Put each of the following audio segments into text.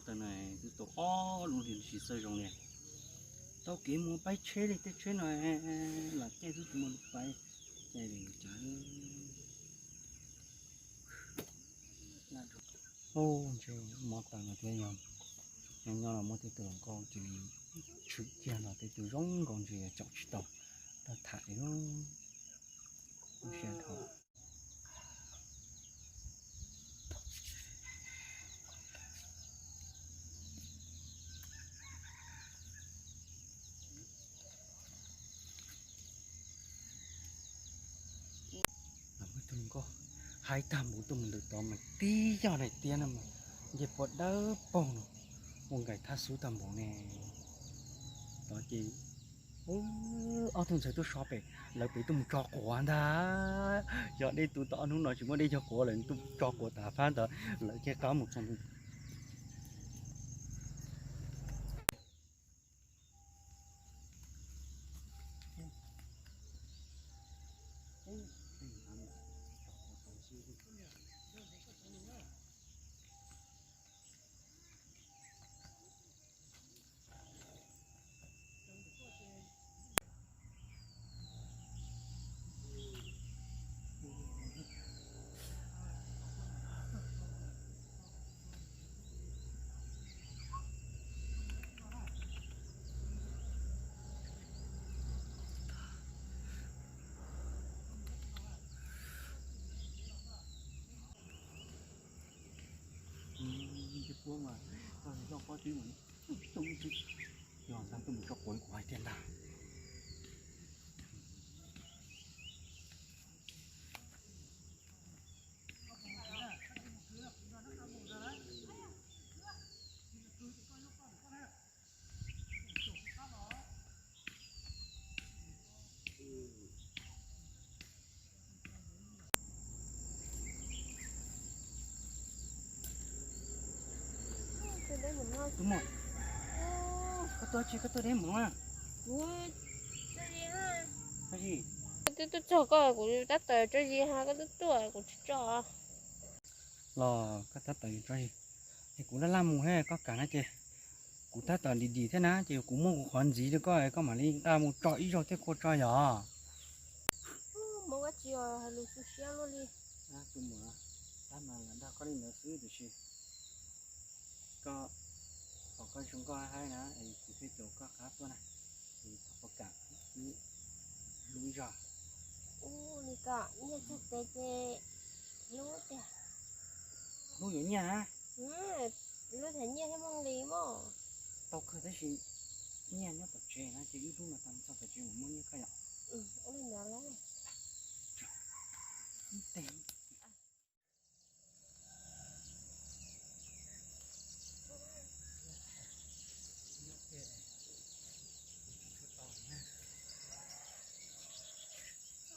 Tau no twb tau ob lub hlis tsis txawj zoo li. Tau kev mus paib tsheb li, tej tsheb no lam caij xwb tsis muaj lub paib, caij li cas. Ub, ntshe mob taws no thiab yog nyob nyob los muaj tej tug hluas nkauj cia li tshwm kiag no, tej tug zoo nkaus ntshe yuav caum tsis tau, rau tham li lub siab dhau. Los muaj tug hluas nkauj haib tag npaum tuaj mus ntawm tod mas tib yog daim tiab no mas nce puas dawb paug no, ua nkais thab xub tag npaum ne. Tod ces ob tug ntxhais tuaj so pem, lawv pem tuaj mus tso quav ntag. Yog dej tu tau ob hnub no tsis muaj dej cog quav lawm, tuaj tso quav tas fab ntawd lawv thiaj qab mus txog ntawd. Ces puab mas txog zoj pob tib mus, yog ntag tuaj mus tso quav kuv hais tiag ntag. Tus muam, koj tuaj tsi, koj tuaj deb mus na? Koj twb tuaj txog koj, kuv tab tom tso zis ha, koj twb tuaj kuv tsis tso. Los koj tab tom tso zis, es kuv laj laj mus he, koj kam na ces kuv tab tom dim dim thiab na, ces kuv muaj kuv qhov ntxiv rau koj, koj mam li nqa mus tso ib zaug thiab kua tso yom. Muaj dab tsi hais lus tu siab luaj li. Tus muam, tab mas lam dag koj li ntawd xwb tiam sis koj pom koj zoo nkauj haib na, es kuv thiaj caum koj qab tuaj na, es thov puas kam hlub ib zaug. Ua li ko, nyiaj txog tes ces hlub tiag. Hlub yuav nyiaj na. Lub thaiv nyiaj thiab muaj li mog. Tau kawg tab sis nyiaj nyob tom tsev na, ces wb hlub no tag txog tom tsev mus muab nyiaj koj yom. Ua li ntawd lawm.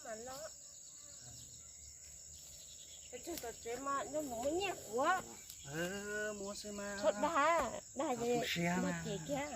Mas no, txog tom tsev mas nrog mus muab nyiaj kuv. Muab xwb mas. Thaum dag, dag ces muab ces kiag.